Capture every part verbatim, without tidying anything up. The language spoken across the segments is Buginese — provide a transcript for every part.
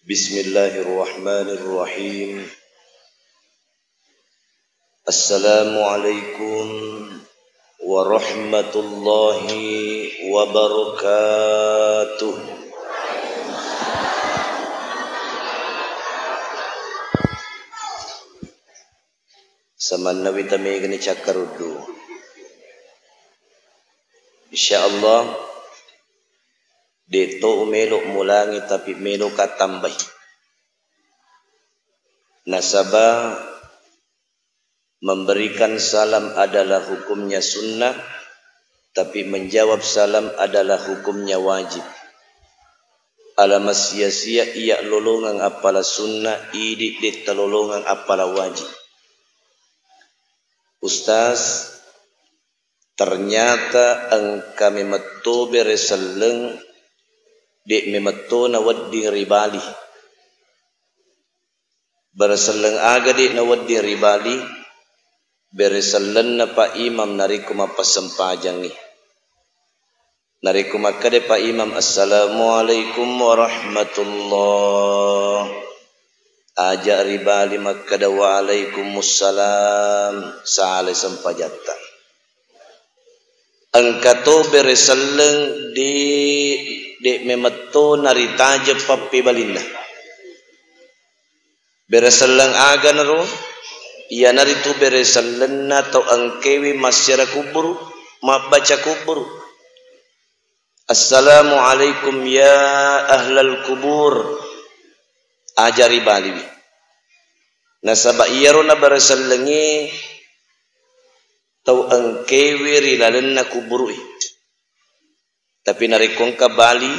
Bismillahirrahmanirrahim. Assalamualaikum warahmatullahi wabarakatuh. Samanna wita megani cakkaruddu. Insyaallah, de' to melo mulangi, tapi melo ka tambai. Nasaba memberikan salam adalah hukumnya sunnah, tapi menjawab salam adalah hukumnya wajib. Ala massia-sia iya lolongeng appala sunnah, idi de' talolongeng appala wajib. Ustaz, ternyata engka memetto bere selleng de' memetto nawedding ri Bali. Bere selleng aga de' nawedding ri Bali? Bere sellenna Pak Imam narekko mappassempajangngi. Narekko makkeda Pak Imam, "Assalamualaikum warahmatullah." Aja' ri Bali makkeda, "Waalaikumussalam." Salai sempajatta. Engka to bere selleng di de' memetto naritajeng pappebalinna. Bere selleng aganaro? Iyanaritu bere sellenna tau engkewe massiara kuburu, mabbaca kuburu. "Assalamualaikum ya ahlal kubur." Aja' ri Baliwi. Nasaba iyaro nabere sellengnge tau engkewe ri lalenna kuburu'e. Tapi narekko engka Bali,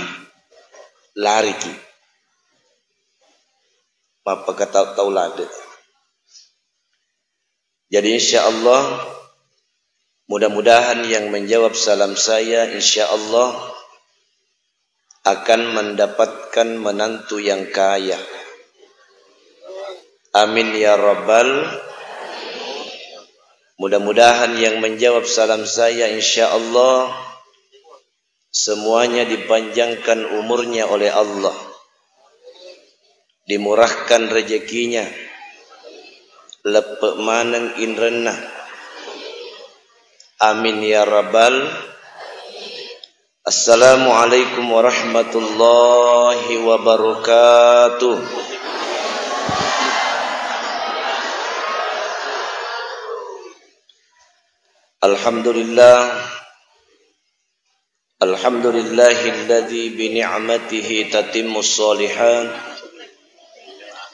lariki. Mappakatau-tau ladde. Jadi, insya Allah, mudah-mudahan yang menjawab salam saya, insya Allah, akan mendapatkan menantu yang kaya. Amin ya rabbal. Mudah-mudahan yang menjawab salam saya, insya Allah, semuanya dipanjangkan umurnya oleh Allah, dimurahkan rezekinya, leppe' maneng inrenna. Amin ya rabbal. Assalamualaikum warahmatullahi wabarakatuh. Alhamdulillah. Alhamdulillahilladzi bi ni'matihi tatimmus shalihat.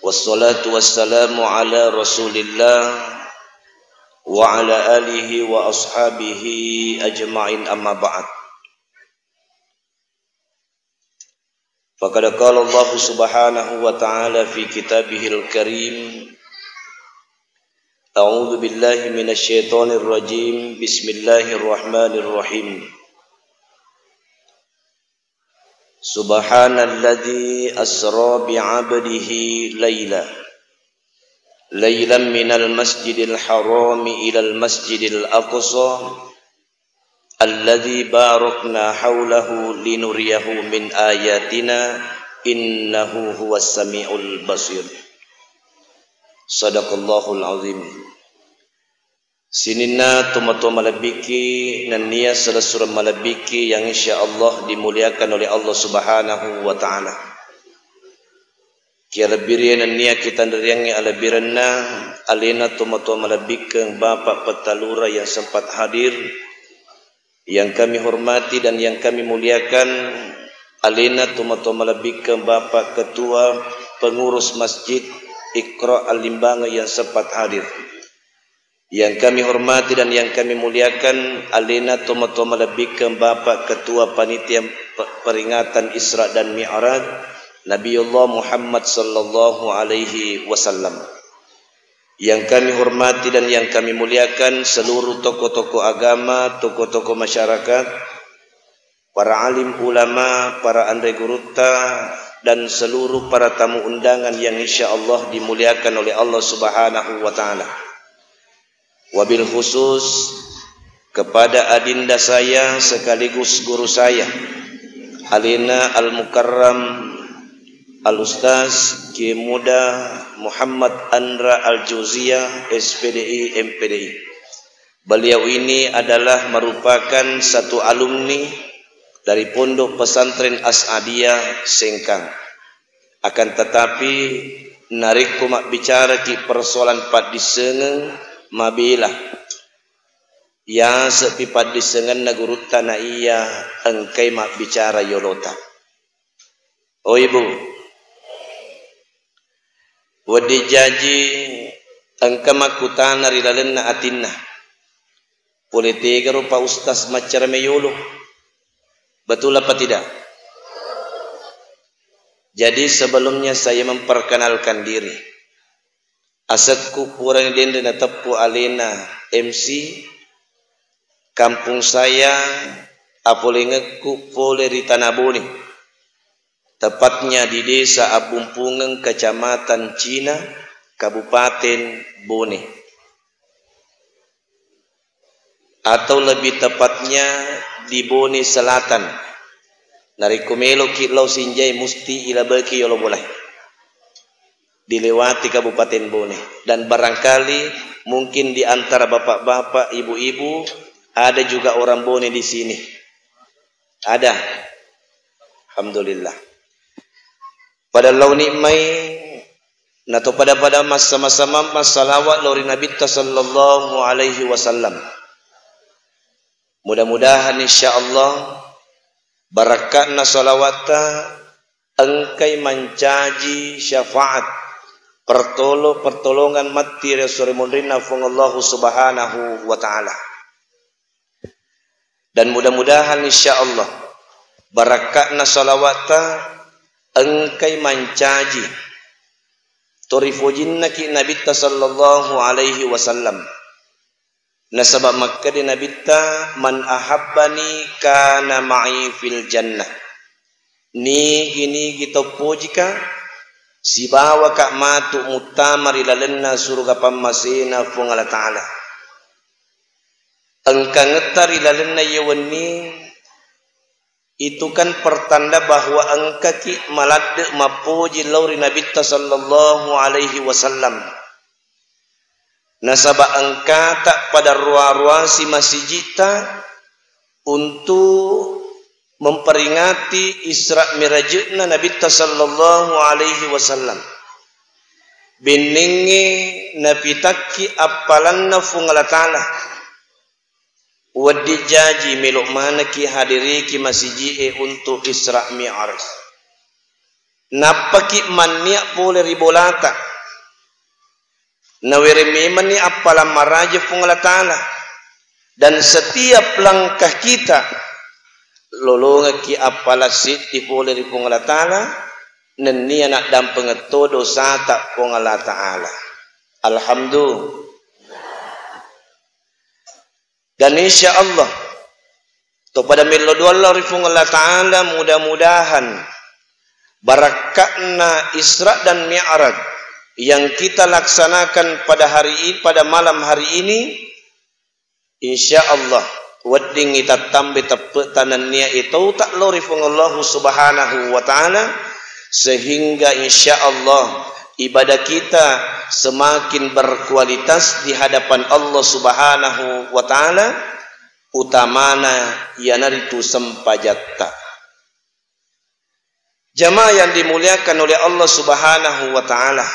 Wassalatu wassalamu ala Rasulillah wa ala alihi wa ashabihi ajma'in, amma ba'd. Faqad qala Allahu subhanahu wa ta'ala fi kitabihil karim, a'udzu billahi minasy syaithanir rajim. Bismillahirrahmanirrahim. Subhanalladzi asra bi 'abdihi laila. Lailan minal masjidil harami ilal masjidil aqsa. Alladzi barakna haulahu linuriyahu min ayatina, innahu huwas samiul basir. Sadaqallahul azim. Sininna tomatoa malebbiki nennia selessureng malebbiki yang insya Allah dimuliakan oleh Allah Subhanahu wa Ta'ala. Kialebbirie nennia kitanririangngi alebbirenna alena tomatoa malebbikkeng Bapak Pettalura yang sempat hadir, yang kami hormati dan yang kami muliakan alena tomatoa malebbikkeng Bapak Ketua Pengurus Masjid Iqra Allimbangeng yang sempat hadir. Yang kami hormati dan yang kami muliakan, alena tomatoa malebbikkeng Bapak Ketua Panitia Pe-, Peringatan Isra dan Mi'raj Nabiullah Muhammad sallallahu alaihi wasallam. Yang kami hormati dan yang kami muliakan, seluruh tokoh-tokoh agama, tokoh-tokoh masyarakat, para alim ulama, para anre gurutta, dan seluruh para tamu undangan yang insya Allah dimuliakan oleh Allah Subhanahu wa Ta'ala. Wabil khusus kepada adinda saya sekaligus guru saya, alena Al-Mukarram Al-Ustaz Kiai Muda Muhammad Andra Al-Jauziyah, S P D I, M P D I. Beliau ini adalah merupakan satu alumni dari Pondok Pesantren As'adiyah Sengkang. Akan tetapi, narekko mabbicaraki persoalan paddissengeng, mabela. Yase'pi paddissengenna gurutta na iya engkai mabbicara yolota. Oh Ibu, wedding jaji engka makkutana ri lalenna atinna. Pole tegaro Pak Ustaz maccarame yolo. Betul apa tidak? Jadi sebelumnya saya memperkenalkan diri. Asekku purani denre nateppu alena M C, kampung saya, apolengekku pole ri Tanah Bone, tepatnya di Desa Abbumpungeng, Kecamatan Cina, Kabupaten Bone. Atau lebih tepatnya di Bone Selatan. Narekko meloki lao Sinjai, musti ilabeki yolo bolae. Dilewati Kabupaten Bone. Dan barangkali mungkin di antara bapak-bapak, ibu-ibu, ada juga orang Bone di sini. Ada. Alhamdulillah. Pada laoni mai nato pada-pada massama-sama massalawa lao ri Nabitta sallallahu alaihi wasallam. Mudah-mudahan insyaallah barakka'na salawatta engkai mancaji syafaat pertolo-, pertolongan matti ri esso ri munrinna Fuang Allahu Subhanahu wa Ta'ala. Dan mudah-mudahan insyaallah barakka'na salawatta engkai mancaji torifojinnaki Nabitta sallallahu alaihi wasallam. Nasaba makkeda Nabitta, "Man ahabbani kana ma'i fil jannah." Nigi-nigi tau pojika, sibawaka matu muttama ri lalenna suruga pammasena Fuang Allah Ta'ala. Engkangetta ri lalenna iye wenni, itu kan pertanda bahwa engkaki maladde mappoji lao ri Nabitta sallallahu alaihi wasallam. Nasaba engkata pada rua-ruasi masijitta untuk memperingati Isra Mi'rajna Nabitta sallallahu alaihi wasallam. Bennengnge napitakki appalanna Fuang Allah Ta'ala. Wedding jaji melo manekki hadiriki masiji'e untuk Isra Mi'raj. Nappaki mannia pole ri bolata. Nawereng memanni appalang maraja Fuang Allah Ta'ala. Dan setiap langkah kita lolongekki appalang seddi pole ri Fuang Allah Ta'ala, nennia naddampengeng to dosata Fuang Allah Ta'ala. Alhamdulillah. Dan insya Allah, to pada mello doang lao ri Fuang Allah Ta'ala, mudah-mudahan barakka'na Isra dan Mi'raj yang kita laksanakan pada hari ini, pada malam hari ini, insya Allah, wedding itattambai teppe'ta nennia itauta lao ri Fuang Allahu Subhanahu wa Ta'ala, sehingga insya Allah ibadah kita semakin berkualitas di hadapan Allah Subhanahu wa Ta'ala, utamana iyanaritu sempajatta. Jamaah yang dimuliakan oleh Allah Subhanahu wa Ta'ala.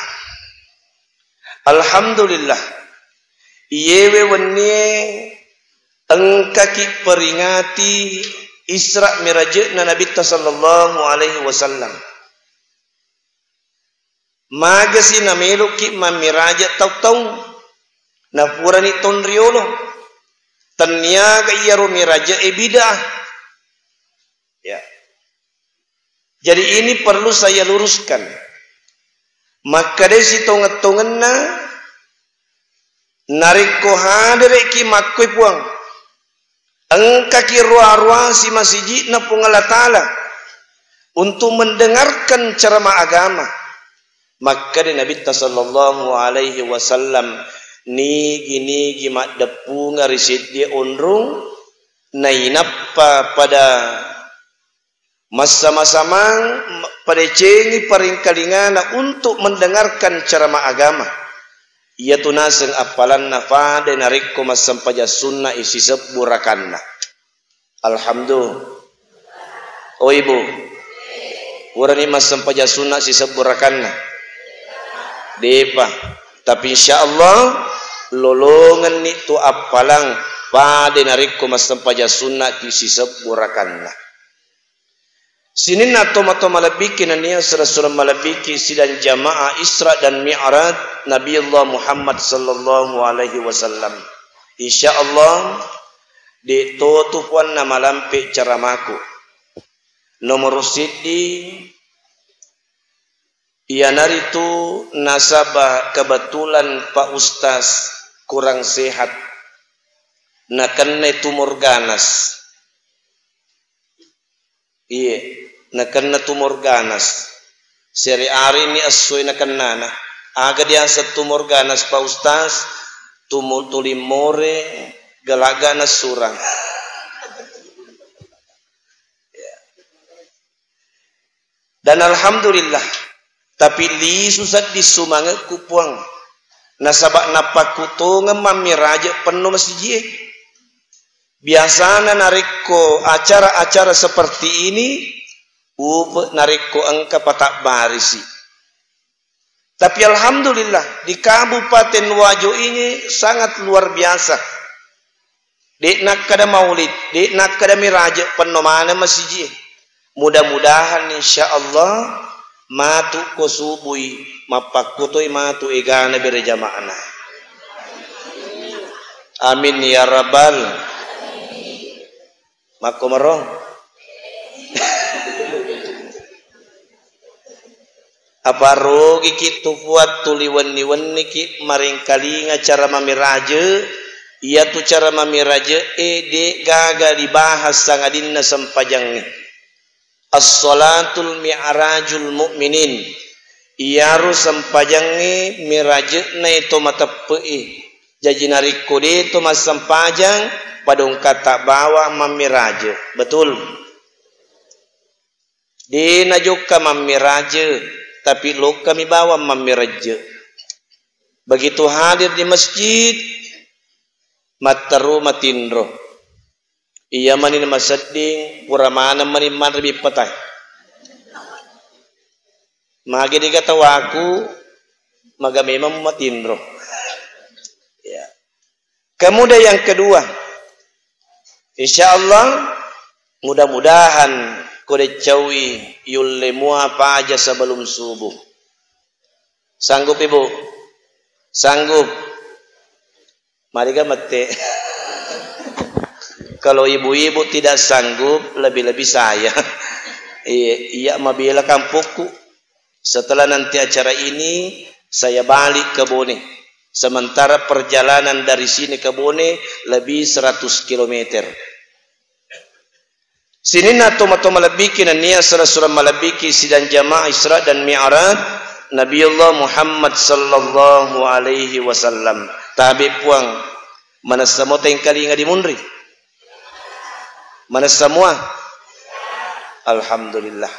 Alhamdulillah, iyewe wennie engkaki peringati Isra Mi'rajna Nabitta sallallahu alaihi wasallam. Magasi nameloki mammiraja taung-taung, napurani taung riolo. Tenniaga iyaro miraja e bid'ah. Ya. Jadi ini perlu saya luruskan. Makkedai sitongeng-tongenna, narekko hadireki makkoi Puang, engkaki roa-roa si masiji'na Puang Allah Ta'ala untuk mendengarkan ceramah agama. Makkeda Nabitta sallallahu alaihi wasallam, nigi-nigi maddeppungeng ri seddie onrong, nainappa pada Massama-samang padecengi paringkalingana untuk mendengarkan ceramah agama. Iyatu naseng appalanna pada narekko massempajang sunna i sisebbu rakanna. Alhamdulillah. Oh, Ibu. Purani massempajang sunna sisebbu rakanna? Depa. Tapi insya Allah lolongenni tu appalang pada narekko massempajang sunna ki sisebbu rakanna. Sininna toma-toma malebbiki nennia sura-sura malebbiki sidang jamaah Isra dan Mi'raj Nabiullah Muhammad sallallahu alaihi wasallam. Insya Allah, de' to tu puanna malampe caramaku. Nomoro siddi, iyanaritu nasaba kebetulan Pak Ustaz kurang sehat, nakenna tumor ganas. Iye, nakenna tumor ganas. Sere arini essoe nakennana. Aga diaseng tumor ganas, Pak Ustaz? Tumu-, tuli more, galak ganas surang. Dan alhamdulillah, tapi lisu sedding sumangekku, Puang. Nasaba napakkutongeng mammiraje penno masijie. Biasana narekko acara-acara seperti ini, upe narekko engka patabbarisi. Tapi alhamdulillah, di Kabupaten Wajo ini sangat luar biasa. De' nakkeda maulid, de' nakkeda miraje, penno maneng masijie. Mudah-mudahan insya Allah matu ko subui mappakkutoi matu egana bere jama'na. Amin ya rabbal. Makkomaro. Aparogiki tu Puang tuli wenni-wenniki maringkalinga cara mamiraje, iyatu cara mamiraje e de' gaga dibahas sangadinna sempajangnge. As-salatul mi'rajul mu'minin. Iyaro sempajangnge miraje'na e to mateppe'e. Jaji narekko de' to massempajang, padongkata bawang mammiraje. Betul? De' najokka mammiraje, tapi lokkami bawang mammirajje. Begitu hadir di masjid, matteru matinro. Iya mani masedding, pura maneng mani manre bippatae. Magi diga tawaku, maga memang matinro. Ya. Kemudian yang kedua, insya Allah mudah-mudahan ko deccaui yulle mua paja sebelum subuh. Sanggup, Ibu? Sanggup? Mariga mette. Kalau ibu-ibu tidak sanggup, lebih-lebih saya. Iya, iya mabela kampokku. Setelah nanti acara ini, saya balik ke Bone. Sementara perjalanan dari sini ke Bone lebih seratus kilometer. Sininna toma-toma malebbiki nennia sura-sura malebbiki sidang jamaah Isra dan Mi'raj Nabiullah Muhammad sallallahu alaihi wasallam. Tabe Puang, manessa mo tengkalinga di munri? Manessa mua? Alhamdulillah.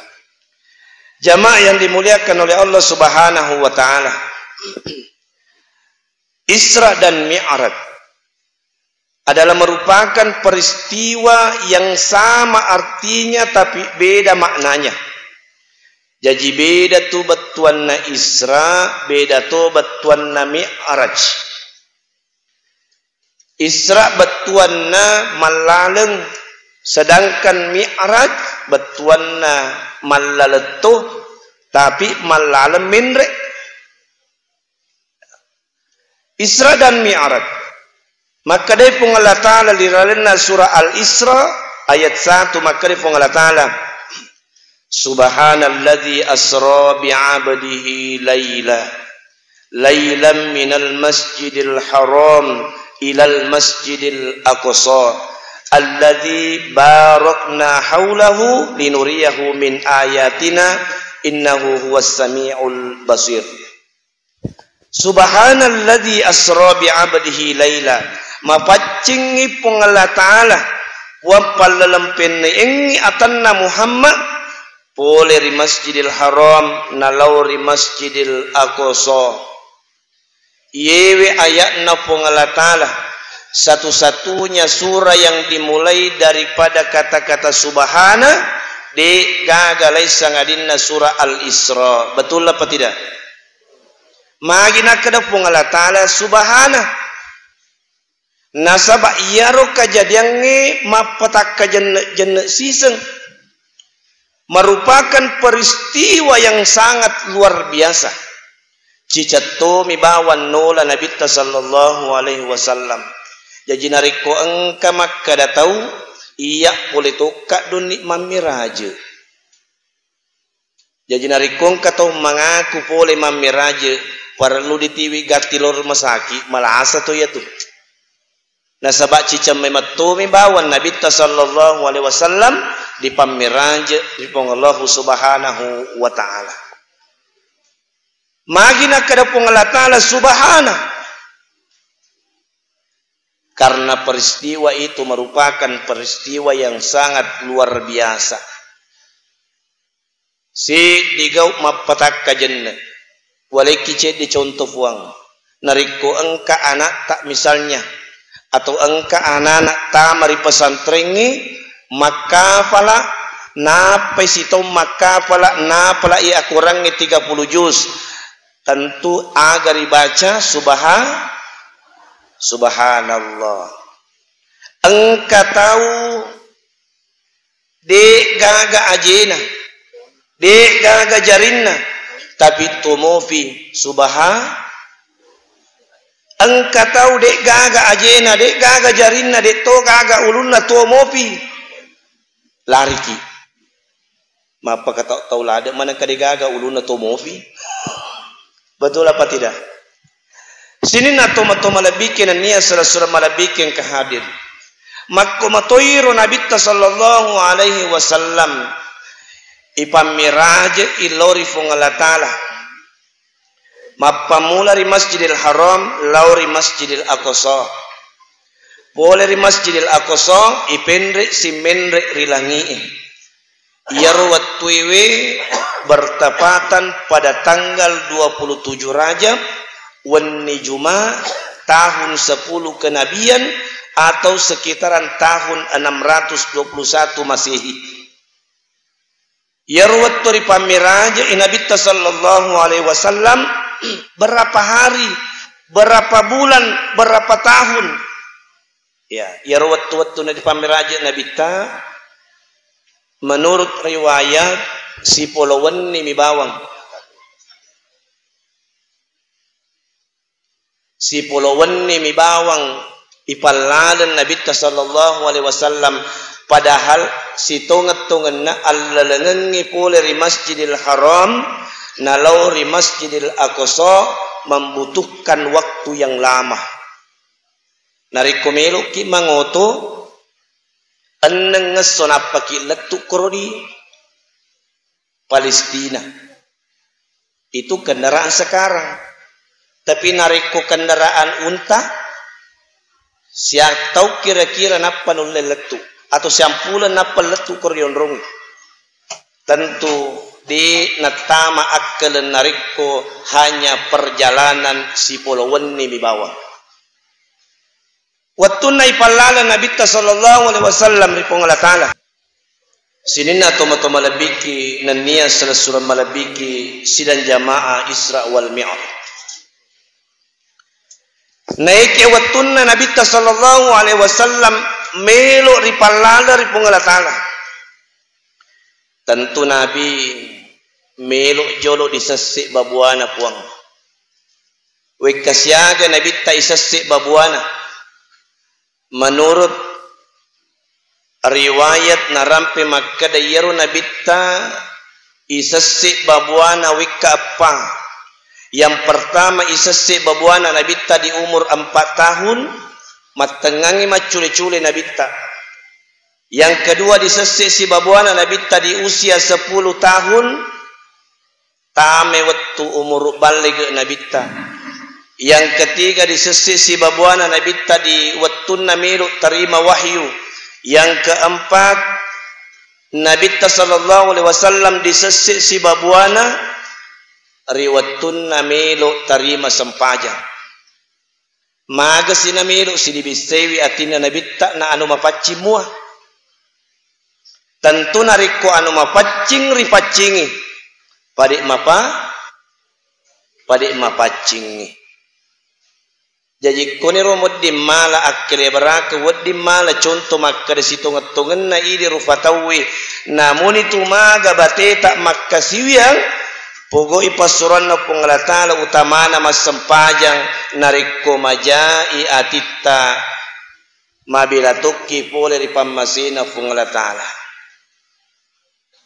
Jamaah yang dimuliakan oleh Allah Subhanahu wa Ta'ala. Isra dan Mi'raj adalah merupakan peristiwa yang sama artinya tapi beda maknanya. Jaji beda tu bettuanna Isra, beda tu bettuanna Mi'raj. Isra bettuanna mallaleng, sedangkan Mi'raj bettuanna mallaleng to, tapi mallaleng menre. Isra dan Mi'raj. Makkedai Puang Allah Ta'ala ri lalenna surah Al-Isra ayat satu, makkedai Puang Allah Ta'ala, "Subhanalladzi asra bi'abdihi laila, lailan minal masjidil haram ilal masjidil aqsa, alladzi barakna haulahu linuriyahu min ayatina, innahu huwas sami'ul basir." Subhanalladzi asra bi abdihi laila. Mapaccingngi Puang Allah Ta'ala, Puang pallaleng penne'engngi atanna Muhammad, pole ri Masjidil Haram nalao ri Masjidil Aqsa. Iyewe aya'na Puang Allah Ta'ala, satu-satunya surah yang dimulai daripada kata-kata subhana, de gaga lain sangadinna surah Al-Isra. Betul apa tidak? Magi nakkeda Puang Allah Ta'ala subhana. Nasaba iyaro kajadiangnge mappatakka jenne-jenne siseng, merupakan peristiwa yang sangat luar biasa. Cicettomi bawang nola Nabitta sallallahu alaihi wasallam. Jaji narekko engka makkeda tau, iya pole tokka donni mammiraje. Jaji narekko engka tau mangaku pole mammiraje, parellu ditiwi gatti lao rumah sakit, malasa to iyatu. Nasaba ciceng memettomi bawang Nabitta sallallahu alaihi wasallam dipammiraje ri Puang Allahu Subhanahu wa Ta'ala. Magi nakkeda Puang Allah Ta'ala subhana. Karena peristiwa itu merupakan peristiwa yang sangat luar biasa. Siddi gau mappatakka jenne. Walekki ceddi contoh Puang. Narekko engka anakta misalnya, atau engka anak-anak tama ri pesantrengnge, makkafala, nappai sitaung makkafala, napalai akorangnge tiga puluh juz. Tentu aga ribaca subha-, subhanallah. Engka tau de gaga ajena, de gaga jarinna, tapi to mofi subha-, engka tau de gaga ajena, de gaga jarinna, de to gaga ulunna, to mofi. Lariki. Mappakatau tau ladde maneng kade gaga ulunna to mofi. Betul apa tidak? Sininna toma-toma lebbiki nennia sura-sura malebbiki engka hadir. Makko matoiro Nabitta sallallahu alaihi wasallam ipammiraje ilori Fuang Allah Ta'ala. Mappammula ri Masjidil Haram, lao ri Masjidil Aqsa. Pole ri Masjidil Aqsa, ipenre simmenre ri langi'e. Iyaro wettuewe bertepatan pada tanggal dua puluh tujuh Rajab, wenni Juma, tahun sepuluh kenabian atau sekitaran tahun enam ratus dua puluh satu Masehi. Iyaro wettu ripammiraje i Nabitta sallallahu alaihi wasallam, berapa hari, berapa bulan, berapa tahun? Ya, iyaro wettu-wettu na ripammiraje Nabitta, menurut riwayat, sipolo wenni mi bawang. Sipolo wenni mi bawang ipallaleng Nabitta sallallahu alaihi wasallam, padahal sitongeng-tongenna allalengengngi pole ri Masjidil Haram nalao ri Masjidil Aqsa membutuhkan waktu yang lama. Narekko melo'ki mangoto, enneng esso nappaki lettu koro di Palestina. Itu kendaraan sekarang. Tapi narekko kendaraan unta, siattau kira-kira nappa nulle lettu, atau siampuleng nappa lettu ko rionrong. Tentu de nattama akkaleng narekko hanya perjalanan sipolo wenni mi bawang. Wettunna ipallaleng Nabitta sallallahu alaihi wasallam ri Puang Allah Ta'ala. Sininna toma-toma lebbiki nennia selessureng malebbiki sidang jamaah Isra wal Mi'raj. Naeke wettunna Nabitta sallallahu alaihi wasallam melo ripallaleng ri Puang Allah Ta'ala. Tentu Nabi melo jolo disesse babuana Puang. Wekka siaga Nabitta isesse babuana. Menurut riwayat narampe makkeda iyaro Nabitta isesse babuana wekka eppa. Yang pertama isesse babuana Nabitta di umur empat tahun, mattengngangngi maccule-cule Nabitta. Yang kedua disesse si babuana Nabitta di usia sepuluh tahun, tame wettu umuru ballige Nabitta. Yang ketiga disesse si babuana Nabitta di wettunna melo tarima wahyu. Yang keempat Nabitta sallallahu alaihi wasallam disesse sibabuana ri wettunna melo tarima sempajang. Magasi namelo sidibissewi atinna Nabitta na anu mapaccing mua. Tentu narekko anu mapaccing ripaccingi, pade mapa-, pade mapaccingi. Jaji koniro wedding mala akkeleberakeng, wedding mala conto makkeda sitongeng-tongenna idi rufa tauwe, namuni tu maga bateta makkasiwiang, pogau'i passuroanna Puang Allah Ta'ala, utamana massempajang, narekko majai atitta, mabela tokki pole ri pammasena Puang Allah Ta'ala.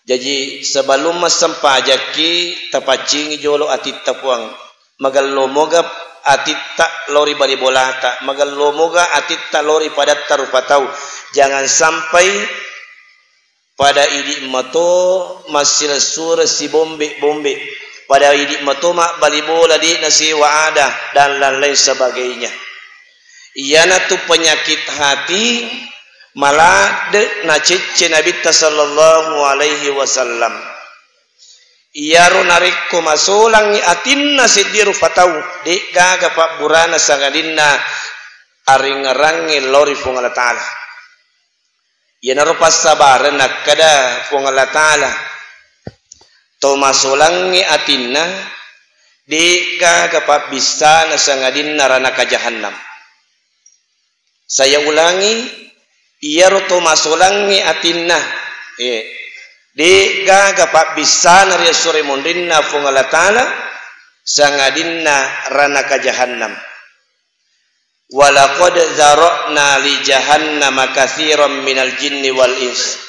Jaji, sebelum massempajakki, tapaccingi jolo atitta Puang. Magello moga atitta lao ri bali bolata, magello moga atitta lao ri padatta rupa tau. Jangan sampai pada idi mato massilessureng sibombe-bombe, pada idi mato mabbali bola de'na sewa ada, dan lain-lain sebagainya. Iyanatu penyakit hati maladde nacecce Nabitta sallallahu alaihi wasallam. Iyaro narekko masolangngi atinna seddi rupa tau, de'gaga pabburana sangadinna aringngerangnge lao ri Puang Allah Ta'ala. Iyanaro passabareng nakkeda Puang Allah Ta'ala, to masolangnge atinna, de'gaga pabbissana sangadinna ranaka jahannam. Saya ulangi, iyaro to masolangnge atinna, eh, de'gaga pabbissana ri esso ri monrinna Puang Allah Ta'ala, sangadinna ranaka jahannam. Walaqad dzara'na li jahannama katsiran minal jinni wal ins.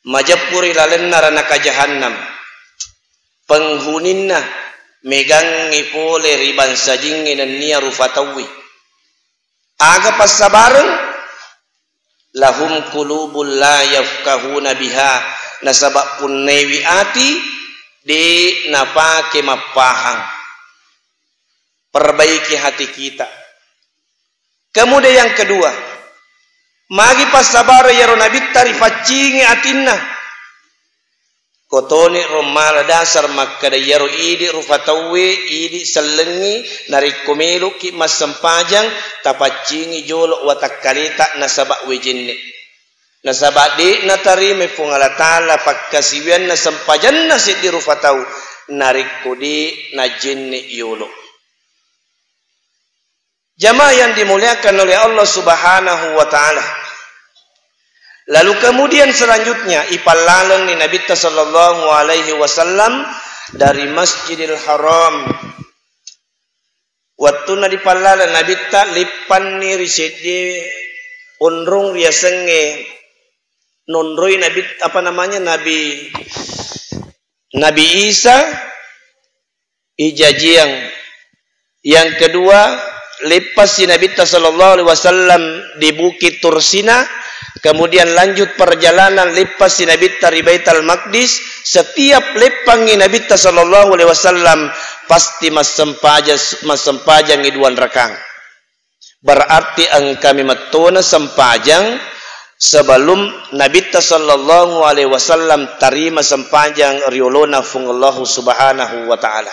Majeppu ri lalenna ranaka jahannam, penghuniinna megangngi pole ri bangsa jingnge nennia rupa tauwe. Aga passabareng? Lahum qulubun la yafqahuna biha, nasaba punnaiwi ati, de napake mappahang. Perbaiki hati kita. Kemudian yang kedua, magi passabareng iyaro Nabitta ripaccingi atinna. Kotoni ro mala dasar makkeda iyaro idi rupa tauwe, idi sellengngi, narekko meloki massempajang, tapaccingi jolo watakkaleta nasaba wejenne. Nasaba de natarimai Puang Allah Ta'ala pakkasiwianna sempajanna seddi rupa tau, narekko de najenne yolo. Jamaah yang dimuliakan oleh Allah Subhanahu wa Ta'ala. Lalu kemudian selanjutnya, ipallalengni Nabitta sallallahu alaihi wasallam dari Masjidil Haram. Wettunna dipallaleng Nabitta, lippanni ri seddi onrong riasengnge nonroi Nabi, apa namanya, Nabi, Nabi Isa, ijajiang. Yang kedua, leppassi Nabitta sallallahu alaihi wasallam di Bukit Tursina, kemudian lanjut perjalanan, leppassi Nabitta ri Baitul Maqdis. Setiap leppangngi Nabitta sallallahu alaihi wasallam, pasti massempajang, massempajangngi dua rakang. Berarti engka memettona sempajang sebelum Nabitta sallallahu alaihi wasallam tarima sempajang riolona Fuang Allahu Subhanahu wa Ta'ala.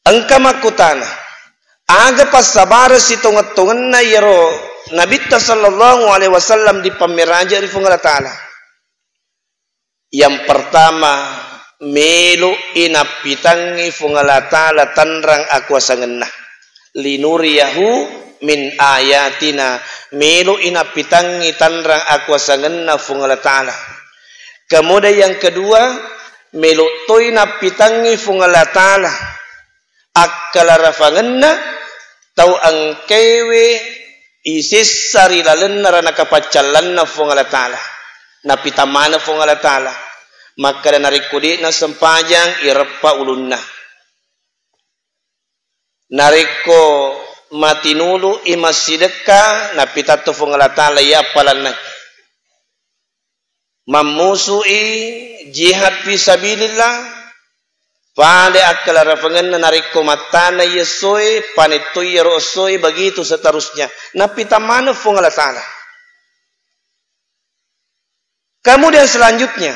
Engka makkutana, aga passabareng sitongeng-tongenna iyaro Nabitta sallallahu alaihi wasallam dipammeraja ri Fuang Allah Ta'ala? Yang pertama, melo'i nappitangngi Fuang Allah Ta'ala tanrang akuasangenna. Linuriyahu min ayatina, melo'i nappitangngi tanrang akuasangenna Fuang Allah Ta'ala. Kemudian yang kedua, melo toi nappitangngi Fuang Allah Ta'ala akkalarafangenna tau engkaewe isessa ri lalenna ranaka paccallanna Fuang Allah Ta'ala. Nappitang maneng Fuang Allah Ta'ala makkeda, narekko de'na sempajang, ireppa ulunna. Narekko matinulu'i massidekka, nappitatto Fuang Allah Ta'ala iya appalanna. Mammusu'i jihad fi sabilillah, pada akkalarafangenna narekko mattanai essoe, panettoi iyaro essoe, begitu seterusnya. Nappitang maneng Fuang Allah Ta'ala. Kemudian selanjutnya,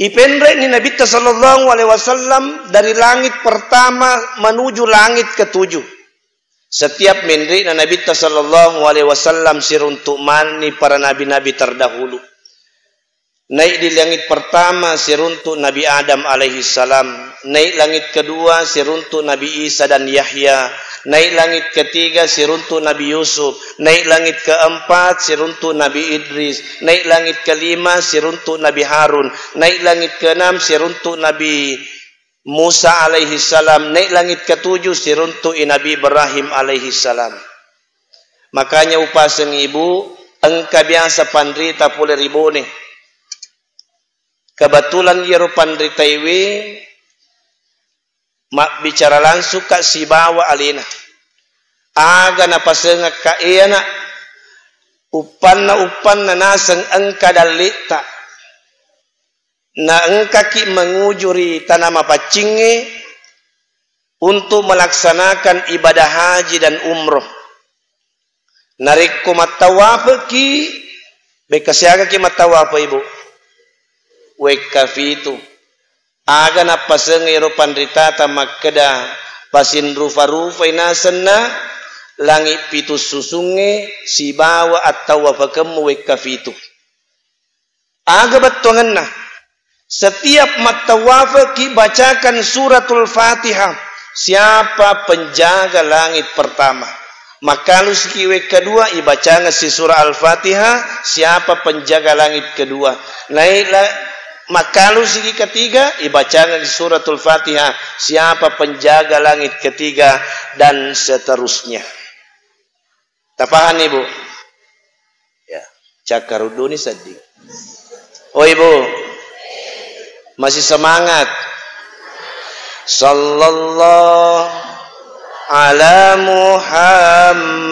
ipenre'ni Nabitta sallallahu alaihi wasallam dari langit pertama menuju langit ketujuh. Setiap menre'na Nabitta sallallahu alaihi wasallam siruntu' manenni para nabi-nabi terdahulu. Naik di langit pertama siruntu' Nabi Adam alaihi salam, naik langit kedua siruntu' Nabi Isa dan Yahya, naik langit ketiga siruntu' Nabi Yusuf, naik langit keempat siruntu' Nabi Idris, naik langit kelima siruntu' Nabi Harun, naik langit keenam siruntu' Nabi Musa alaihi salam, naik langit ketujuh siruntu'i Nabi Ibrahim alaihi salam. Makanya upaseng ibu, engka biasa panrita pole ri Bone. Kebetulan iyaro panritaiwe mabbicara langsung ka sibawa alena. Aga napasengakka e ana', uppanna-uppanna naseng engka dalle'ta. Naengkaki menguju ri tana mapaccingnge untuk melaksanakan ibadah haji dan umroh. Narekko mattawafeki, bekka siagaki mattawafe, Ibu? Wekka fitu. Aga nappaseng ero panritata makkeda, pasinrufa-rufai nasenna langi pitu susungnge sibawa attawafekemmu wekka fitu. Aga bettuangenna? Setiap mattawafeki, bacakan suratul Fatihah. Siapa penjaga langit pertama? Makkalusiki wekka dua, ibacangeng si surah Al-Fatihah, siapa penjaga langit kedua? Naik la-, makkalusiki ketiga, ibacangeng suratul Fatihah, siapa penjaga langit ketiga, dan seterusnya. Tapahang, Ibu? Ya, cakkarudduni sedding. Oh, Ibu, masih semangat. Sallallahu ala Muhammad.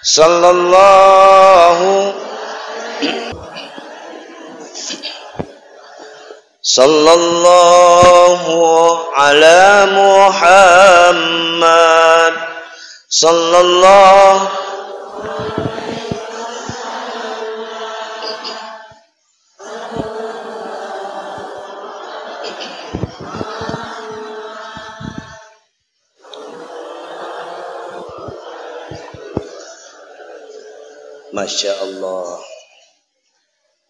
Sallallahu Sallallahu ala Muhammad. Sallallahu Masya Allah.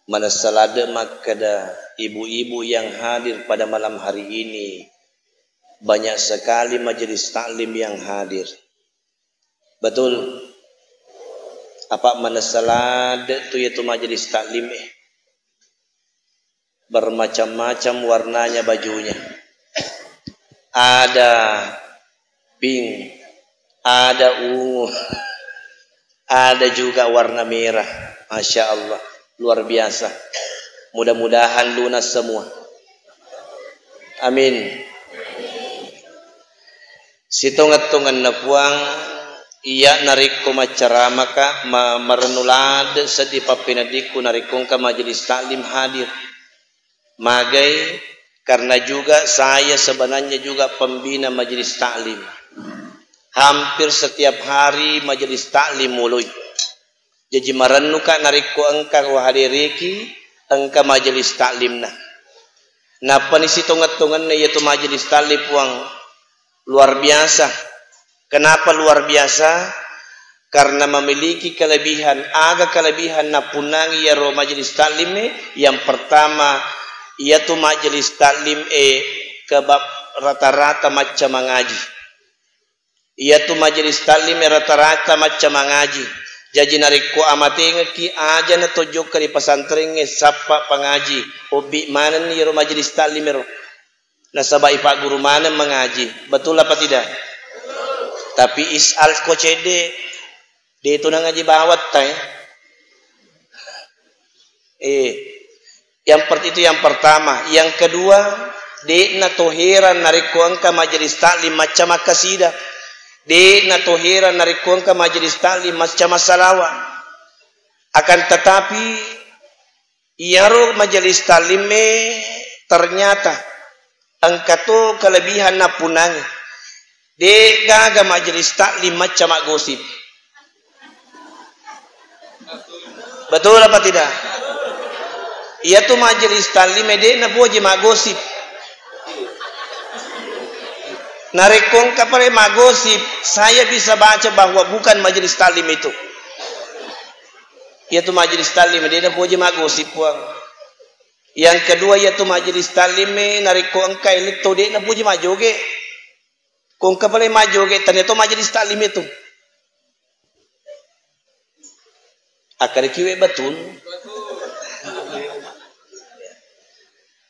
Manessa ladde makkeda, ibu-ibu yang hadir pada malam hari ini, banyak sekali majelis taklim yang hadir. Betul? Apa manessa ladde tu yatu majelis taklim, eh? Bermacam-macam warnanya bajunya. Ada pink, ada ungu, ada juga warna merah. Masya Allah, luar biasa. Mudah-mudahan lunas semua. Amin. Sitongeng-tongenna Puang, iya narekko maccaramaka, ma-, marennu ladde seddi pappeneddikku narekko engka majelis taklim hadir. Magai, karena juga saya sebenarnya juga pembina majelis taklim. Hampir setiap hari majelis taklim muloi. Jaji marennuka narekko engka wahadereki, engka majelis taklimna. Nappani sitongeng-tongenna iyatu majelis taklim, Puang, luar biasa. Kenapa luar biasa? Karena memiliki kelebihan. Aga kelebihan nappunnangi iyaro majelis taklim e? Yang pertama, iyatu majelis taklim e kebab rata-rata macca mangaji. Iyatu majelis taklim e rata-rata macca mangaji. Jaji narekko amatengekki, aja natojokka ri pesantrengnge sappa pangaji, obbi manenni iyaro majelis taklim ero. Nasaba ipagguru maneng mangaji. Betul apa tidak? Tapi is'al ko cedde, de tu nangaji bawatta, eh. Eh, yang per-, itu yang pertama. Yang kedua, de'na to heran narekko engka majelis taklim macca makkasida. De'na to heran narekko engka majelis taklim macca massalawa. Akan tetapi, iyaro majelis taklim e ternyata engka to kelebihan nappunnangi. De gaga majelis taklim macca maggosip. Betul apa tidak? Iyatu majelis taklim e de'na poji maggosip. Narekko engka pale maggosip, saya bisa baca bahwa bukan majelis taklim itu. Iyatu majelis taklim e de'na poji maggosip, Puang. Yang kedua, iyatu majelis taklim e narekko engka eletto de'na poji majjoge. Ko engka pale majjoge, tania to majelis taklim itu. Akkadaki we batun.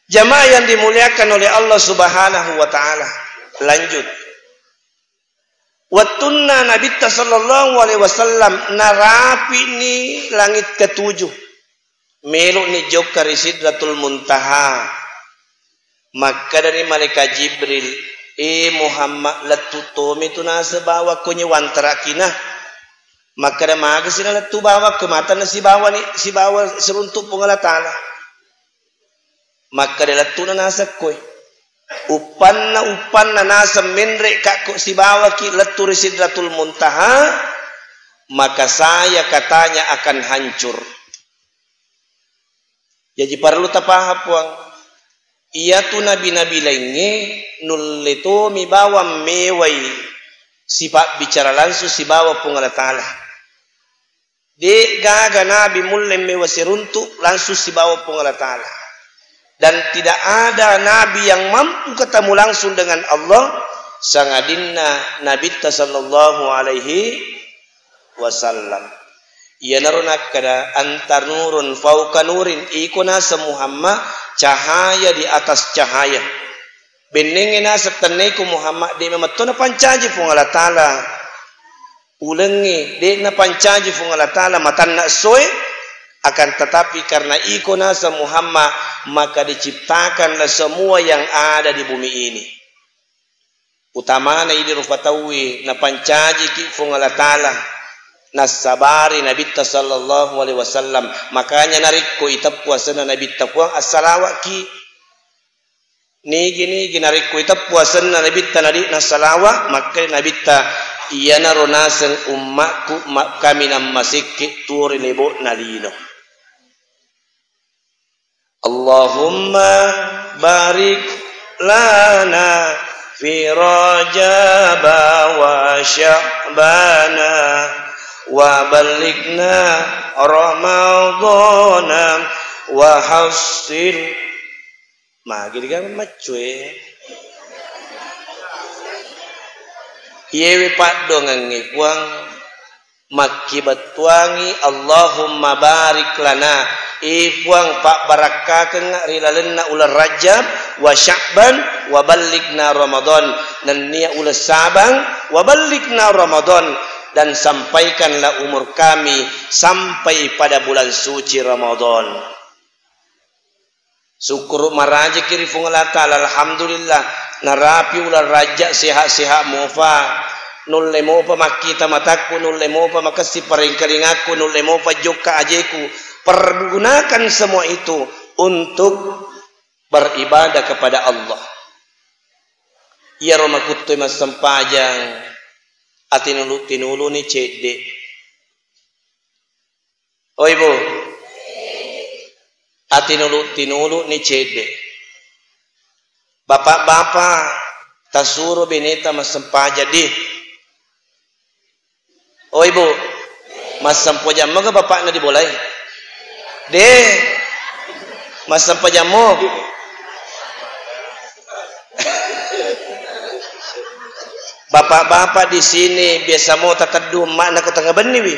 Jamaah yang dimuliakan oleh Allah Subhanahu wa Ta'ala. Lanjut. Wettunna Nabitta sallallahu alaihi wasallam narapi'ni langit ketujuh. Melo'ni jokka ri Sidratul Muntaha. Makkedani Malaikat Jibril, "E Muhammad, lettu tomi tu naseng bawakko nyewa antarakina." Makkeda, "Magasi nalettu bawakko, matanna sibawani, sibawa siruntu Puang Allah Ta'ala." Makkeda, "Lettu'na naseng koe." Uppanna, uppanna naseng menre' kakko sibawaki lettu ri Sidratul Muntaha, maka saya katanya akan hancur. Jaji parellu tapahang, Puang. Iyatu nabi-nabi laingnge nulle tomi bawang mewai sipabbicara langsung sibawa Puang Allah Ta'ala. De' gaga nabi mulle mewa siruntu langsung sibawa Puang Allah Ta'ala. Dan tidak ada nabi yang mampu ketemu langsung dengan Allah sangadinna Nabitta sallallahu alaihi wasallam. Iyanaro nakkeda, "Anta nurun fauqa nurin," iko naseng Muhammad, cahaya di atas cahaya. Bennengnge naseng tennaiko Muhammad, de' memetto napancaji Puang Allah Ta'ala ulengnge, de' napancaji Puang Allah Ta'ala matanna essoe, akan tetapi karena iko naseng Muhammad, maka diciptakanlah semua yang ada di bumi ini. Utamana idi rupa tauwe napancajiki Puang Allah Ta'ala, nassabari Nabitta sallallahu alaihi wasallam. Makanya narekko iteppu asenna Nabitta, Puang, assalawakki. Nigi-nigi narekko iteppu asenna Nabitta nadi nassalawa, makkeda Nabitta, "Iyanaro naseng ummakku ma-, kaminang masekke tuo ri lebo'na lino." Allahumma barik lana fi Rajaba wa Sya'bana wa ballighna Ramadana wa hassil. Magi diga maccoe? Iyewe paddoangengnge, Puang. Makkibettuangngi, Allahumma barik lana, e Puang, pabbarakkakengnga ri lalenna uleng Rajab, wa Sya'ban, wa ballighna Ramadan, nennia uleng Sabang, wa ballighna Ramadan, dan sampaikanlah umur kami sampai pada bulan suci Ramadan. Sukkuru' marajaki ri Puang Allah Ta'ala, alhamdulillah, narapi uleng Rajab sehat-sehat mopa, nulle mopa makkita matakku, nulle mopa makessing parengkalingakku, nulle mopa jokka ajeku. Pergunakan semua itu untuk beribadah kepada Allah. Iyaro makuttue massempajang, atinulu-tinuluni cedde. Oi, Bu. Atinulu-tinulu ni cedde. Bapak-bapak, tasuro beneta massempajang di. Oi, Bu. Massempajang mega bapakna di bolai? De. Massempajang mo. Bapak-bapak di sini biasa mo tateddu emmakna ko tengnga benni wi.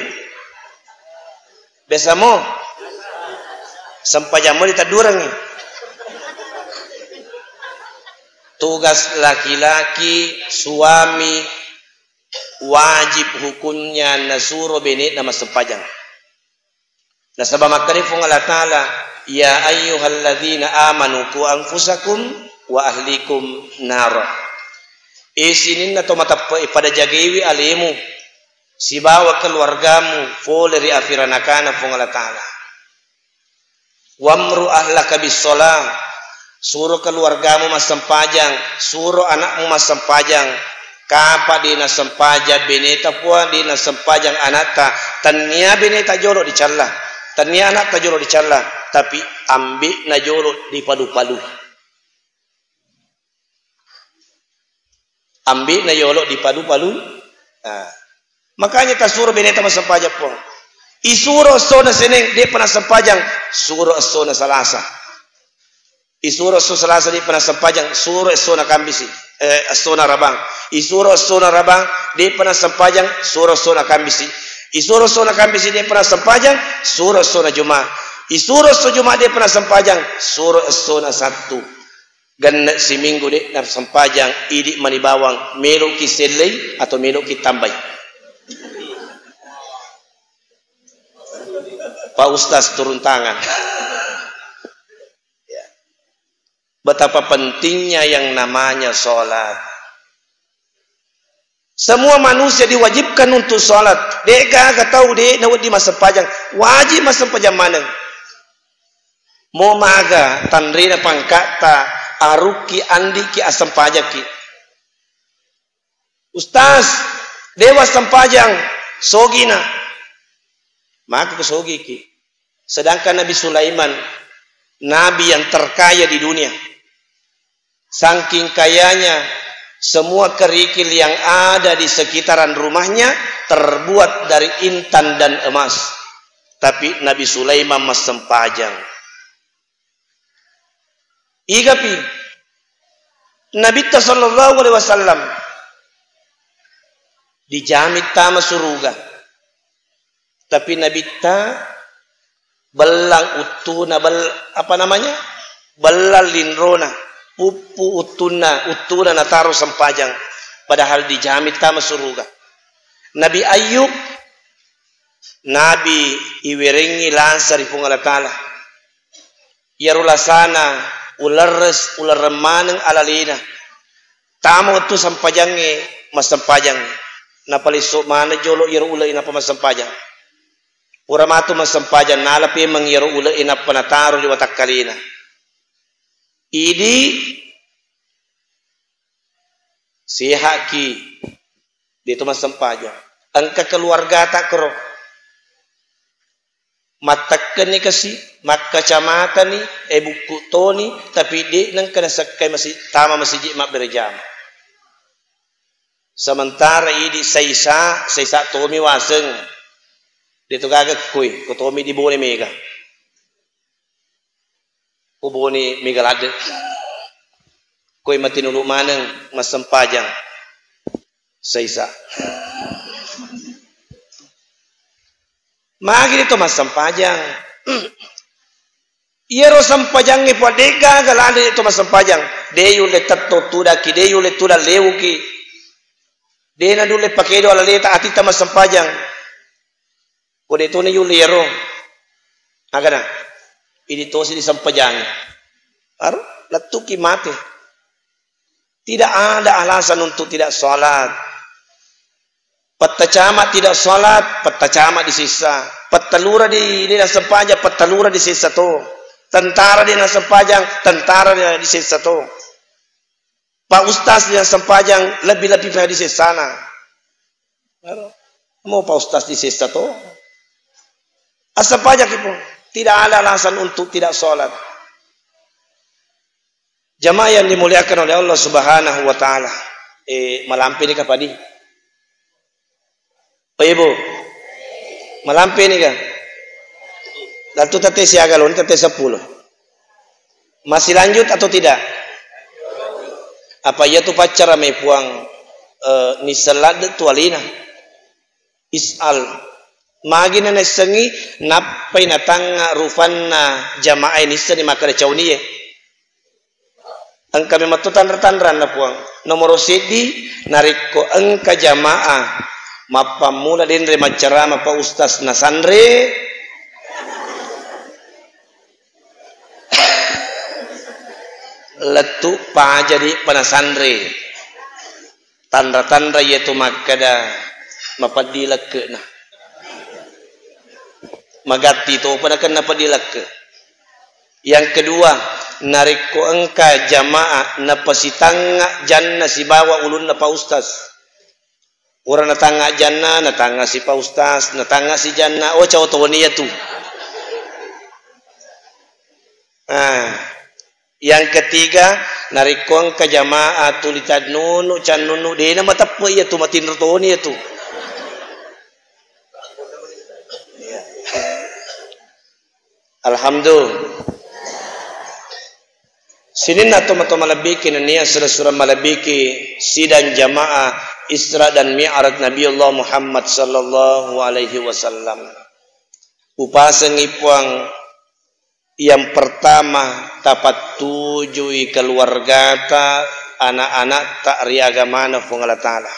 Biasa mo. Sempajang mo diteddurengngi. Tugas laki-laki, suami, wajib hukumnya nasuro benekna massempajang. Nasaba makkeda Puang Allah Ta'ala, "Ya ayyuhalladzina amanu qu anfusakum wa ahlikum nara." E sininna to mateppe'e, pada jagaiwi alemu sibawa keluargamu pole ri api ranakana Puang Allah Ta'ala. "Wa'mur ahlaka bis shalah," suro keluargamu massempajang, suro anakmu massempajang. Kapa de nassempajang beneta Puang, de nassempajang anatta, tennia beneta jolo dicalla. Tennia anatta jolo dicalla, tapi ambe'na jolo dipalu-palui. Ambe'na jolo dipalu-palui. Nah. Makanya tasuro beneta massempajang, Puang. Isuro essona Seneng, de'pa nassempajang, suro essona Salasa. Isuro esso Salasa de'pa nassempajang, suro essona Kambisi, eh, essona Rabang. Isuro essona Rabang de'pa nassempajang, suro essona Kambisi. Isuro essona Kambisi de'pa nassempajang, suro essona Juma. Isuro esso Juma de'pa nassempajang, suro essona Sattu. Genne' siminggu de' nassempajang, idi' mani bawang, melo'ki sellei atau melo'ki tambai? Pak Ustaz turun tangan. Ya. Betapa pentingnya yang namanya sholat. Semua manusia diwajibkan untuk sholat. De'gaga tau de' nawedding massempajang. Wajib massempajang maneng. Mo maga tanrena pangka'ta, arukki, andiki, assempajakki. Ustaz, dewa sempajang, sogina. Maka kusogiki. Sedangkan Nabi Sulaiman, nabi yang terkaya di dunia. Saking kayanya, semua kerikil yang ada di sekitaran rumahnya terbuat dari intan dan emas. Tapi Nabi Sulaiman massempajang. Igapi Nabitta sallallahu alaihi wasallam dijami tama suruga. Tapi Nabitta bellang uttuna, bel-, apa namanya? Bellang linrona, puppu uttunna, uttuna nataro sempajang. Padahal dijami tama suruga. Nabi Ayub, nabi iwerengngi lasa ri Puang Allah Ta'ala. Iyaro lasana ulerres-, ulerreng maneng alalena. Tama wettu sempajangnge, massempajang. Napalesso maneng jolo iyaro ule'e nappa massempajang. Pura matu massempajang, nala pemeng iyaro ule'e nappa nataro ri watakkalena. Idi' seha'ki, de' to massempajang. Engka keluargata koro. Mattekkenni kasi, makkacamatani, e bukku toni, tapi de' nengka nasakkai masi-, tama masiji mabbere jama. Sementara idi' saisa, saisa tomi waseng. De' to gaga koi, ko tomi di Bone mega. Ko Bone mega ladde. Koi matinulu maneng massempajang. Saisa. Magi de' to massempajang. Iyaro sempajangnge Puang, de' gaga ladde de' to massempajang. De' yulle tetto tudakki, de' yulle tudang lewuki. De' nadulle pakedo alaleta atitta massempajang. Ko de' toni yulle iyaro. Agana? Idi' tosi disempajangi. Aro? Lettuki mate. Tidak ada alasan untuk tidak sholat. Pettacama tidak sholat, pettacama disessa. Pettalura di, di nasempajang, pettalura disessa to. Tentara di nasempajang, tentara di, disessa to. Pak Ustaz yang sempajang lebih-lebih pada disessana. Mau Pak Ustaz disessa to? Assempajakki pun. Tidak ada alasan untuk tidak sholat. Jamaah yang dimuliakan oleh Allah Subhanahu wa Ta'ala. Eh, malampe ni kapadi? Oh, Ibu. Malampe ni kan? Lalu tete siaga lo, tete sepuluh. Masih lanjut atau tidak? Apa iya tu pacara me Puang, eh, nisseng ladde tu alina? Is'al. Magi na naissengi, nappai natangnga rufanna jamaah e, nissenni makkeda caunie. Engka memang tu tanra-tanranna Puang. Nomoro seddi, narekko engka jamaah mappammula denre maccarama Pak Ustaz nasanre, lettu paja di panasanre. Tanra-tanra iya tu makkeda mapeddi lekke'na. Magatti topa nakenna peddi lekke'. Yang kedua, narekko engka jamaah napasitangnga janna sibawa ulunna Pak Ustaz. Ura natangnga janna, natangnga si Pak Ustaz, natangnga si janna, oh, cao toni iya tu. Ah, yang ketiga, narekko engka jamaah tuli cannunu, cannunu, dena mateppe iya tu, matinro toni iya tu. Alhamdulillah. Sininna tomatoa malebbiki nennia sura-sura malebbiki sidang jamaah Isra dan Mi'raj Nabiullah Muhammad sallallahu alaihi wasallam. Upasengi Puang, yang pertama, tapattujui keluargata, anak-anakta ri agamana Puang Allah Ta'ala.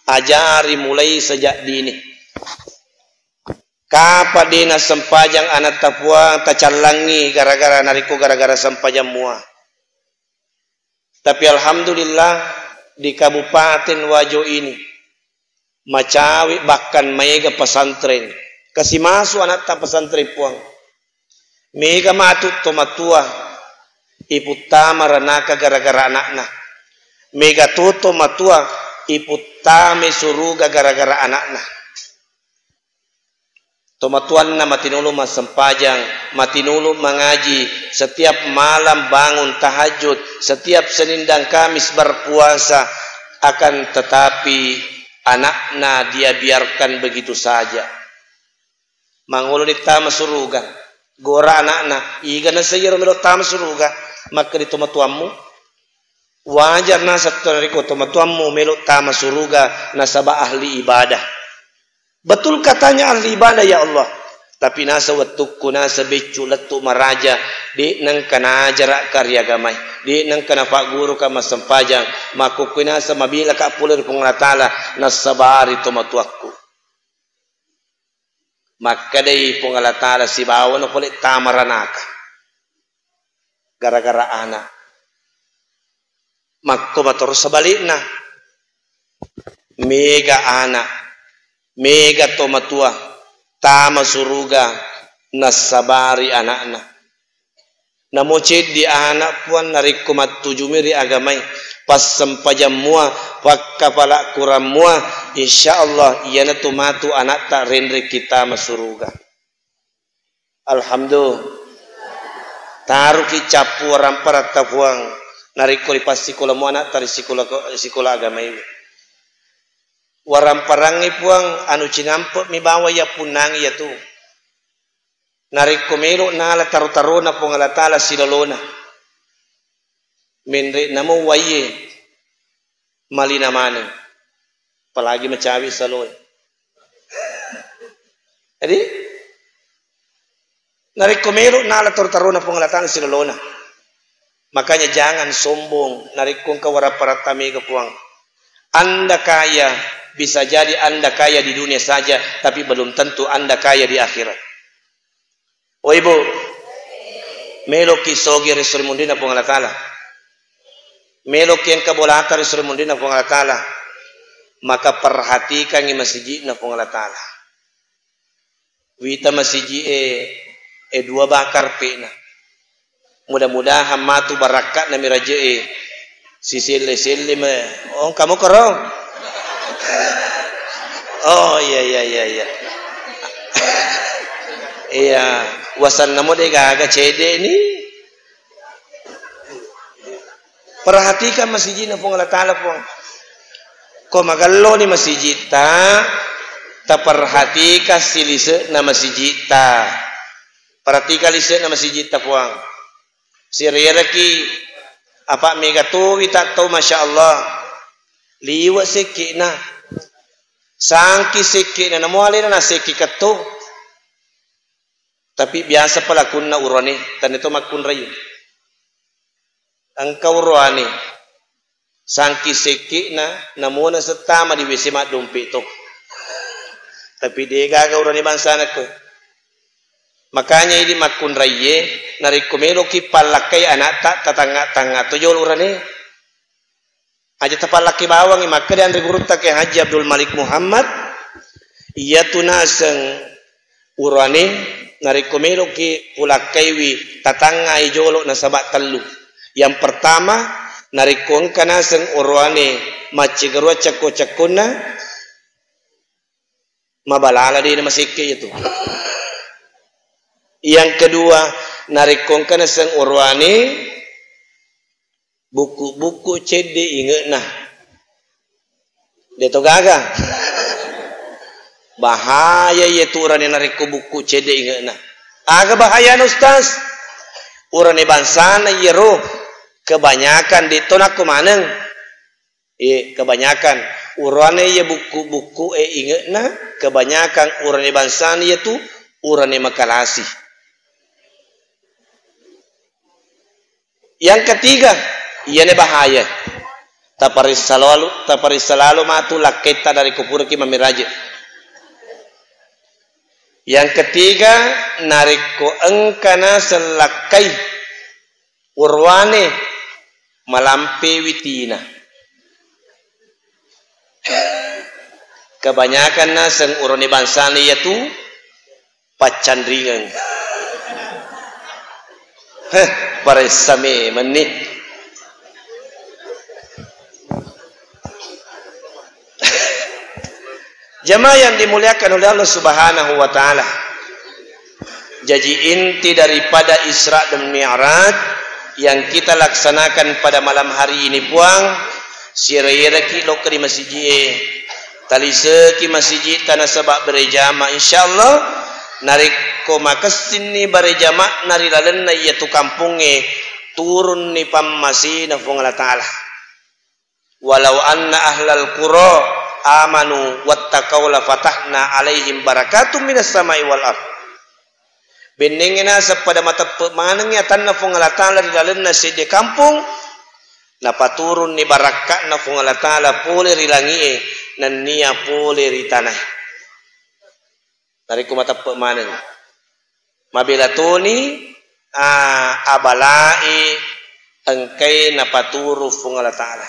Ajari mulai sejak dini. Kapa de nassempajang anatta Puang, tacallangi gara-gara narekko gara-gara sempajang mua. Tapi alhamdulillah, di Kabupaten Wajo ini, macawe bahkan maega pesantren. Kasi masu anatta pesantren Puang. Mega matu tomatua iputtama ranaka gara-gara anakna. Mega to tomatua iputtama suruga gara-gara anakna. Tomatuanna matinulu massempajang, matinulu mangaji, setiap malam bangun tahajud, setiap Senin dan Kamis berpuasa, akan tetapi anakna dia biarkan begitu saja. Mangolo dittama suruga, gora anakna, iga naseng iyaro melo tama suruga, makkeda tomatuammu. Wajar naseng to narekko tomatuammu melo tama suruga nasaba ahli ibadah. Betul katanya ahli ibadah, ya Allah. Tapi nasa wettukku, nasa beccu lettu maraja, de nengka najara ka ri agamai, de nengka nafaguru ka massempajang, makkukku nasa mabila ka pole ri Puang Allah Ta'ala, nassabari tomatuakku. Makkedai Puang Allah Ta'ala, sibawana pole tama ranaka gara-gara anak. Makko matoro sebalikna. Mega anak, mega tomatua, tama suruga, nassabari anakna. Namo ceddi anak Puang narekko mattujumi ri agamai, passempajang mua, pakkapala kurang mua, insya Allah iyanatu matu anakta renrekki tama suruga. Alhamdulillah. Taruki cappu waramparatta Puang, narekko ripassikola mua anakta ri sikola, sikola agamai. Waramparangngi Puang, anu cinampe'mi bawang yappunnangi iyatu. Narekko melo nala taro-tarona Puang Allah Ta'ala silolona, menre namo waiye, malina maneng, apalagi macawe saloe. Jadi, narekko melo nala taro-tarona Puang Allah Ta'ala silolona, makanya jangan sombong narekko engka waramparatta mega Puang. Anda kaya, bisa jadi Anda kaya di dunia saja, tapi belum tentu Anda kaya di akhirat. O Ibu, meloki sogi ri suri munrina Puang Allah Ta'ala. Meloki engka bolata ri suri munrina Puang Allah Ta'ala. Maka perhatikangi masijikna Puang Allah Ta'ala. Wita masiji e, e dua bakar pena. Mudah-mudahan matu barakka'na mi raje'e. Siselle-selle me. Oh, kamu koro? Oh, iya, iya, iya, iya. Iya, wasanna mo de gaga cede ni. Perhatikan masijikna Puang Allah Ta'ala, Puang. Ko magelloni masijitta, taperhatikan si lise'na masijitta. Perhatikan lise'na masijitta, Puang. Sirereki apa mega towi tattau, Masya Allah. Liwe sekke'na. Sangki sekke'na, namo alena nasekki ketto. Tapi biasa pelakunna urane, tania to makkunrai. Engka uroane, sangki sekke'na, namona settama di W C maddompe to. Tapi de gaga uroane bangsana ko. Makanya idi makkunraiye, narekko meloki pallakkai anakta, tatangnga-tangnga to jolo urane. Aja tapallakkai bawangngi, makkeda anre gurutta Kiai Haji Abdul Malik Muhammad, iyatu naseng uroane narekko meloki pulakkaiwi, tatangngai jolo nasaba tellu. Yang pertama, narekko engka naseng oroane maccegerua cekko-cekkonna, mabalala de namasekke iyatu. Yang kedua, Narekko engka naseng oroane bukku-bukku cedde inge'na. De to gaga. Bahaya iye tu urane narekko bukku cedde inge'na. Aga bahayana, Ustaz? Urane bangsana iyero kebanyakan de to nakko maneng. Iye, kebanyakan urane iye bukku-bukku e inge'na, kebanyakan urane bangsana iye tu urane makalasi. Yang ketiga, iyana bahaya. Taparessa lalu, taparessa lalo matu lakketta narekko puraki mammiraje. Yang ketiga, narekko engka naseng lakkai oroane malampe witina. Kebanyakan naseng oroane bangsana iyatu paccanringeng. Heh, paressa memenni. Jamaah yang dimuliakan oleh Allah Subhanahu wa Ta'ala. Jaji, inti daripada Isra dan Mi'raj yang kita laksanakan pada malam hari ini, Puang, siyero-yeroki lokka ri masiji'e, taliseki masiji'ta nasaba berejama, insyaallah, narekko makessinni berejama'na ri lalenna iyatu kampongnge, turunni pammasena Puang Allah Ta'ala. Walau anna ahlal qura amanu wattaqau la fatahna alaihim barakatum minas samai wal ard. Bennengnge naseng pada mateppe' manengngi atanna Puang Allah Ta'ala ri lalenna seddi kampong, napaturunni barakka'na Puang Allah Ta'ala pole ri langi'e nennia pole ri tanae. Narekko mateppe' maneng. Mabela toni, a, abala'i engkai napaturu Puang Allah Ta'ala.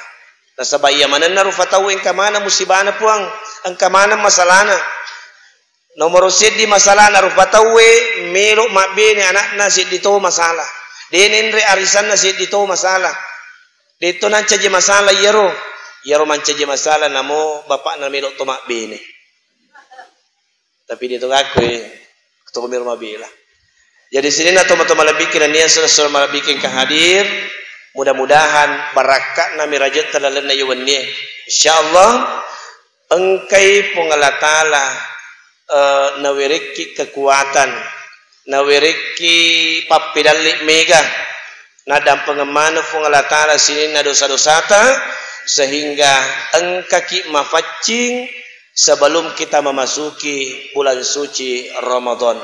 Nasaba iya manenna rufa tauwe engka maneng musibana, Puang, engka maneng masalana. Nomoro seddi masalana rufa tauwe melo mabbene anakna seddi to masalah. De nenre arisanna seddi to masalah. De to nancaji masalah iyaro. Iyaro mancaji masalah namo bapakna melo to mabbene. Tapi de to gakku, eh, to mero mabela. Jadi sininna tomatoa malebbiki nennia sura-sura malebbiki engka hadir, mudah-mudahan barakka'na mirajetta lalenna iya wennie. Insyaallah engkai Puang Allah Ta'ala, eh, nawerekki kekuatan, nawerekki pappedalli mega, naddampengeng maneng Puang Allah Ta'ala sininna dosa-dosata, sehingga engkaki mafaccing sebelum kita memasuki bulan suci Ramadan.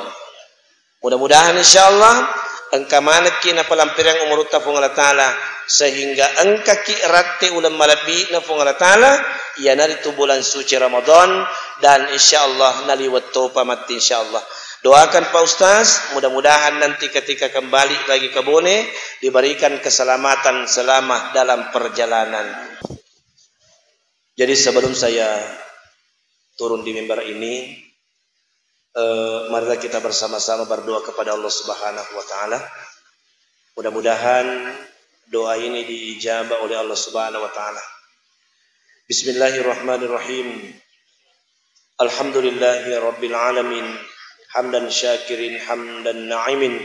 Mudah-mudahan, insyaallah, engka manekki napalampireang umurutta Puang Allah Ta'ala, sehingga engkaki ratte uleng malebbi'na Puang Allah Ta'ala, iyanaritu bulan suci Ramadan, dan insyaallah naliwet topa matti, insyaallah. Doakan Pak Ustaz, mudah-mudahan nanti ketika kembali lagi ke Bone, diberikan keselamatan selama dalam perjalanan. Jadi, sebelum saya turun di mimbar ini, eh, marilah kita bersama-sama berdoa kepada Allah Subhanahu wa Ta'ala. Mudah-mudahan doa ini diijabah oleh Allah Subhanahu wa Ta'ala. Bismillahirrahmanirrahim. Alhamdulillahi rabbil alamin. Hamdan syakirin, hamdan na'imin.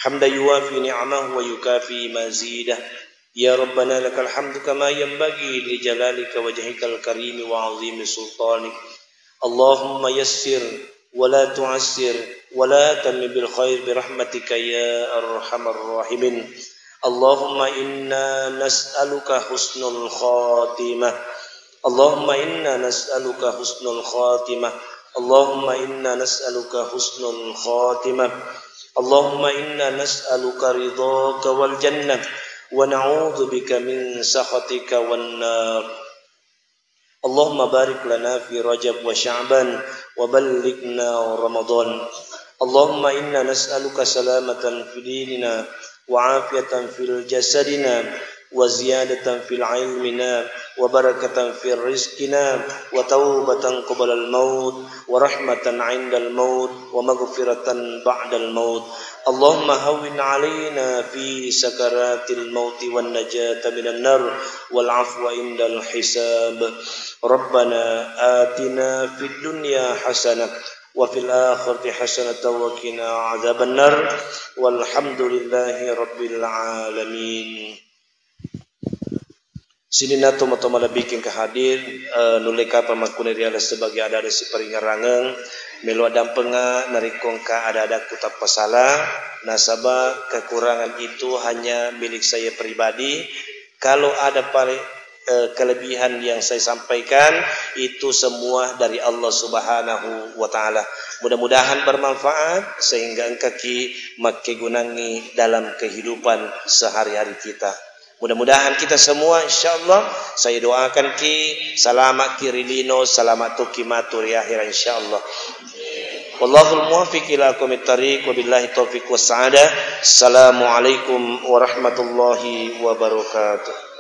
Hamdan yuwafi ni'amahu wa yukafi mazidah. Ya Rabbana, lakal hamdu kama yanbaghi li jalalika wajhikal karimi wa azimi sultanik. Allahumma yassir wa la tu'assir wa la tammi bil khair bi rahmatika ya arhamar rahimin. Allahumma inna nas'aluka husnul khatimah. Allahumma inna nas'aluka husnul khatimah. Allahumma inna nas'aluka husnul khatimah. Allahumma inna nas'aluka ridhaka wal jannah wa na'udzubika min sakhatika wan nar. Allahumma barik lana fi Rajab wa Sya'ban wa ballighna Ramadan. Allahumma inna nas'aluka salamatan fi dinina wa afiyatan fil jasadina wa ziyadatan fil ilmina wa barakatan fi rizqina wa taubatan qablal maut wa rahmatan indal maut wa maghfiratan ba'dal maut. Allahumma hawwin alaina fi sakaratil mauti wan najata minan nar wal afwa indal hisab. Rabbana atina fid dunya hasanah wa fil akhirati hasanatan wa qina adzabannar. Walhamdulillahi rabbil alamin. Sininna tomatoa malebbi'ki engka hadir, eh, nulle kapang makkuni riala sebagai ada-ada siparingerrangeng, melo addampenga narekko engka ada-ada ku tappasala, nasaba kekurangan itu hanya milik saya pribadi. Kalau ada pale-, eh, kelebihan yang saya sampaikan, itu semua dari Allah Subhanahu wa Ta'ala. Mudah-mudahan bermanfaat sehingga engkaki makkegunangngi dalam kehidupan sehari-hari kita. Mudah-mudahan kita semua, insyaallah, saya doakan ki, selamat ki ri lino, selamat toki matu ri akhirat, insyaallah. Wallahul muwaffiq ila aqwamit thariq, wabillahi taufiq wassa'adah. Assalamualaikum warahmatullahi wabarakatuh.